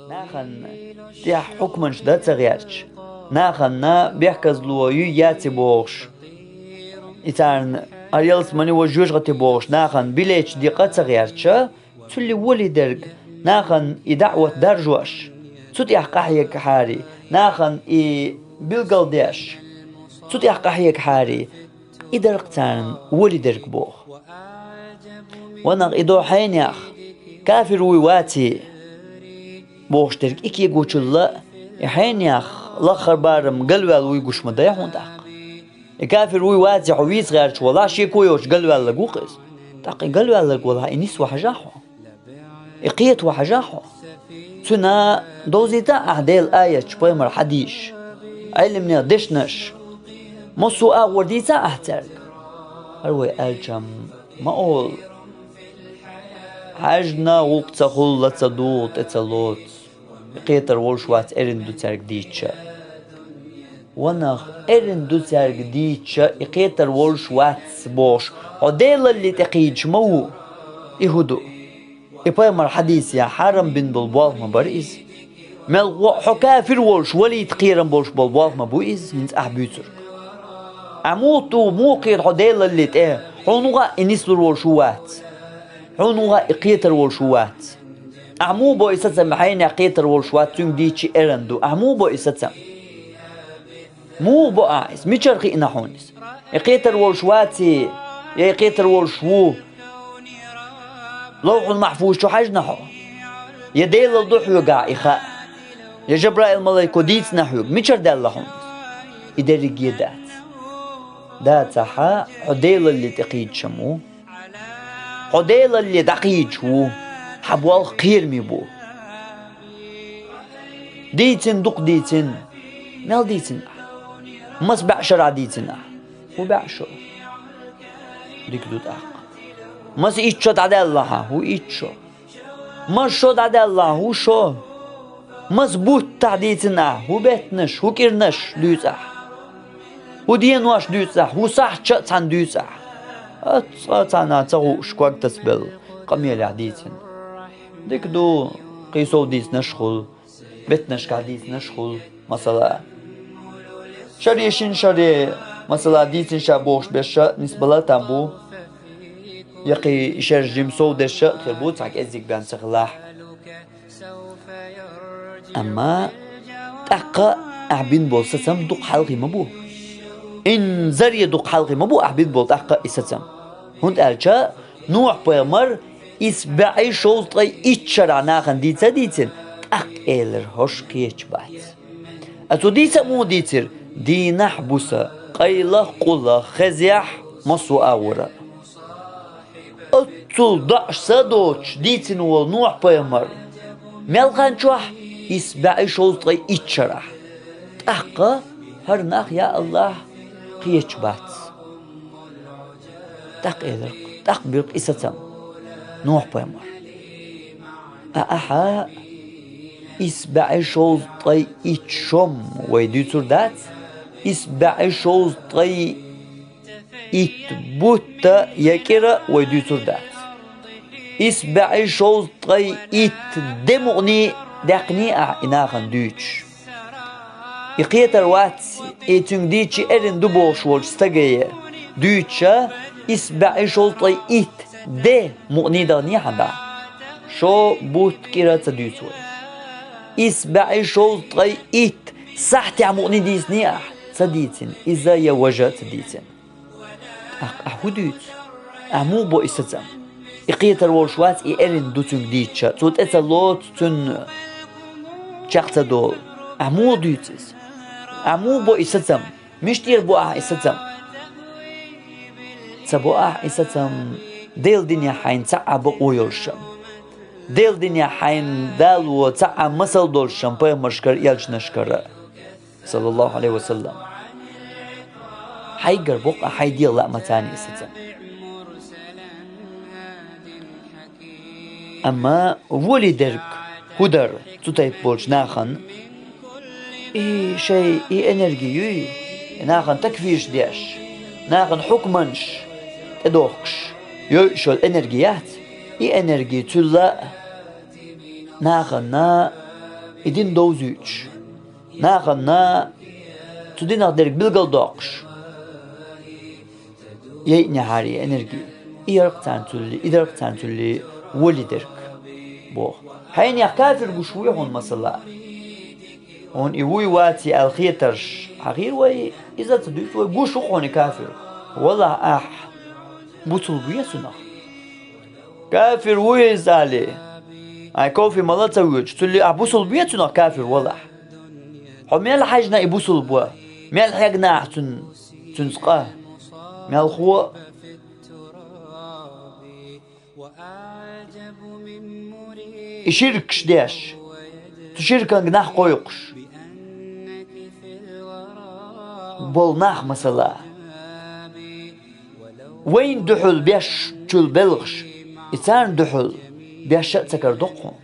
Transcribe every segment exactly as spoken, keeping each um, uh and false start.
Нахана тӀехь хьукманаш дан ца гӀерташ, нахана бехказло юй яций бохуш, и царна хӀара ялсамани важа жоьжахати бохуш, нахана билеташ декъа ца гӀерташ, цуьлли волий дерг, нахана и даӀват даржош, цу тӀехь къахьегахьарий, нахана и билгалдеш, цу тӀехь къахьегахьарий, и дара-кх царна волий дерг боху. Ванах, и до хьенех, кафир вуй ваций бохуш дерг и кегочул а, и хьенех лаххара барам галваьлла вуй гуш ма дай хьуна тӀаккха. И кафир вуй ваций хьо вийца гӀерташ валахь, шеко йоцуш галваьлларг ву-кх иза. ТӀаккха и галваьлларг валахь, и нисван хьажахь хьо. И кхетаван хьажахь хьо. Цуьнан довзийта ахь Делан аяташ, пайхамар хьадисаш, Ӏелимнехан дешнаш. Массо а агӀор дийца ахь цаьрга. ХӀара вай аьлчам ма олу. Хьаьжна гӀуллакх ца хуьлу, ла ца дугӀу, тӀе ца лоцу. И кхетар волуш вац, эрна ду цаьрга дийча. Ванах, эрна ду цаьрга дийча, и кхетар волуш вац бохуш, хьо Делалле тӀе кхийдаш ма ву. И хӀун ду? И пайхамар хьадисехь хьарам бина болу болх ма бара иза. Мел гӀо а хьо кафир волуш, валийта кхерам болуш болу болх ма бу иза, хӀинца ахь буьйцург. Ахь муха туху, муха кхета хьо Делалле тӀе, хьуна гӀа и нислур волуш ву вац. Хьуна гӀа и кхетар волуш ву вац. Ахь муха бо и сацам, хьенех кхетар волуш вац, цуьнга дийча эрна ду? Ахь муха бо и сацам? Муха бо ахь иза? Мичара хиъна хьуна иза? И кхетар волуш ваций, я и кхетар волуш ву? Ловхьул-Махьфуз чу хьаьжна хьо? Я Делал ду хьоьгахь и хаа? Я Жабраил-малайко дийцина хьоьга? Мичара даьлла хьуна иза? И дерриге дац. Дацахь, хьо Делалле тӀе кхийдаш ма ву. Хьо Делалле дӀакхийдаш ву, хьан болх кхераме бу. Дийцина, дукха дийцина. Мел дийцина ахь? Маса бӀе шарахь дийцина ахь? ХӀун бӀе шо? Дика ду тӀаккха. Маса итт шо дӀадаьлла хьан? ХӀун итт шо? Маса шо дӀадаьлла хьан? ХӀун шо? Маса буттахь дийцина ахь? ХӀун беттанаш, хӀун кӀирнаш дуьйцу ахь? ХӀун денош дуьйцу ахь? ХӀун сахьташ а цхьаьна дуьйцу ахь? Ацкъа цхьанна ца хууш, ког тасабелла къамелехь дийцина. Дика ду, кхин сов дийцинарш хуьлу, беттанашкахь дийцинарш хуьлу, масала. Шаре, шина шаре, масала, дийцина ша бохуш берш а нисбала а там бу. Я кхин шаьш жима сов дерш а хир бу, цхьа кӀеззиг бен ца хилахь. Амма тӀаккха ахь бина болу сацам дукха хьалхе ма бу. Инзаре дукха хьалхе ма бу ахь бина болу тӀаккха и сацам. ХӀунда аьлча Нухь-пайхамар исс бӀе шовзткъе итт шарахь нахана дийца а дийцина, тӀаккха элира: «ХӀорш кхеташ бац». А цо дийца а муха дийцира? Дийнахь, буса, къайлах, къулах, хезехь, массо а агӀора. Оццул доӀуш са а доцуш дийцина волу Нухь-пайхамар мел хан чохь? Исс бӀе шовзткъе итт шарахь. ТӀаккха хӀара нах, я АллахӀ, кхеташ бац. ТӀаккха элира-кх, тӀаккха бира-кх и сацам Нухь-пайхамар. Ткъа ахьа исс бӀе шовзткъе итт шом вай дуьйцур дац, исс бӀе шовзткъе итт бутт а я кӀира вай дуьйцур дац. Исс бӀе шовзткъе итт де мукъане а даьккхиний ахьа и нахана дуьйцуш. И кхетар вац, и цуьнга дийча эрна ду бохуш волчу стага дуьйцуша, исс бӀе шовзткъе итт де мукъане а даханий хьан дӀа? Шо, бутт, кӀира ца дуьйцу вай. Исс бӀе шовзткъе итт сахьтехь мукъане дийциний ахьа? Ца дийцина. Иза я важа а ца дийцина. ТӀаккха ахьа хӀун дуьйцу? Ахьа муха бо и сацам? И кхетар волуш вац, и эрна ду цуьнга дийцича, цо тӀе ца лоцу, цуьнан чекх ца долу. Ахьа муха дуьйцу иза? Ахьа муха бо и сацам? Миштера бо ахьа и сацам? Ца бо ахьа и сацам Делан динехь хьайна цхьа а бакъо йолуш. Делан динехь хьайна Дала цхьа а масал долуш пайхамаршкара, элчанашкара. Саллаллаху Ӏалайхи ва саллам. Хьайгара боккъа хьайн дегӀ лаамца и сацам. Амма волий дерг хӀун дара цу тайпа болчу нахана? И шайн и энерги юй, и нахана такфирш деш, нахана хьукманаш тӀедохкуш, йойуш йолу энерги яц? И энерги цуьлла а нахана и дин довзуьйтуш, нахана цу динах дерг билгалдоккхуш, яйъинехьара и энерги, и яркъ царна цулли, и даркъ царна цулли воли дерг, боху. Хьенех кафир гуш вуй хьуна, масала? Хьуна и вуй ваций аьлла хетарш хьахийра вай, иза ца дуьйцу вай, гуш ву хьуна и кафир. Валахь, ахь бусулба ве цунах? Кафир ву иза али, ай кофе мала ца воьдуш, цулли ахь бусулба ве цунах кафир валахь? Хьо мел хьаьжна и бусулба ва? Мел хьегна ахь цун, цуьнца къа? Мелхо а и ширкаш деш, цу ширканга нах кхойкхуш болу нах, масала, вайна дуьхьал беш чул белхаш, и царна дуьхьал беш а ца карадо-кх хьуна.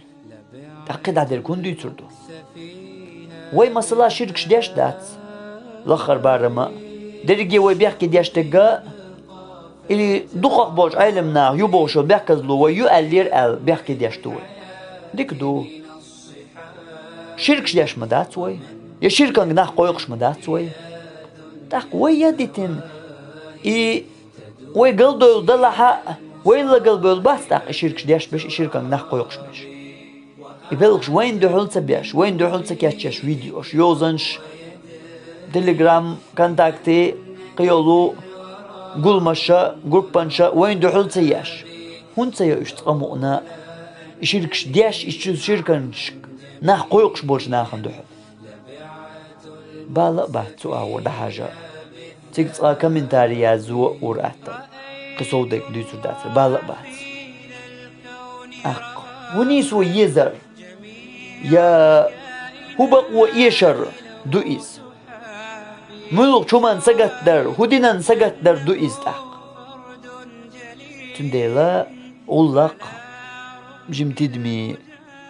ТӀаккха и дӀадерг хӀунда дуьйцур ду? Вай, масала, ширкаш деш дац, лаххара барам а, дерриге вай бехке деш дерг а, или дукхах болчу Ӏеламнаха ю бохуш йолу бехказло вай ю аьллера аьлла бехке деш ду вай. Дика ду. Ширкаш деш ма дац вай, я ширканга нах кхойкхуш ма дац вай. ТӀаккха вай я дитина, и вай галдевлла далахь а, вай ла галбевлла бац тӀаккха и ширкаш деш беш, и ширканга нах кхойкхуш беш. И белхаш вайна дуьхьал ца беш, вайна дуьхьал ца кечъеш видеош, йозанаш, Telegram, Контакте, кхин йолу гуламаша, группанаша вайна дуьхьал ца еш. ХӀунда ца йо уьш цкъа мукъана, и ширкаш деш, и чу ширканашка нах кхойкхуш болчу нахана дуьхьал? Бала а бац цу агӀор дӀахьажа. Цига цкъа комментарий яззо а ур аттал. Кхин сов дерг дуьйцур дацара, бала а бац. ТӀаккха хӀун нийсо езар? Я хӀун бакъо эшар ду иза? Муьлхачу хӀуманна сагатдар, хӀун динан сагатдар ду иза тӀаккха? Цундела гӀуллакх жима тидаме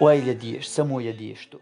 ойла ян дезаш, само ян дезаш ду.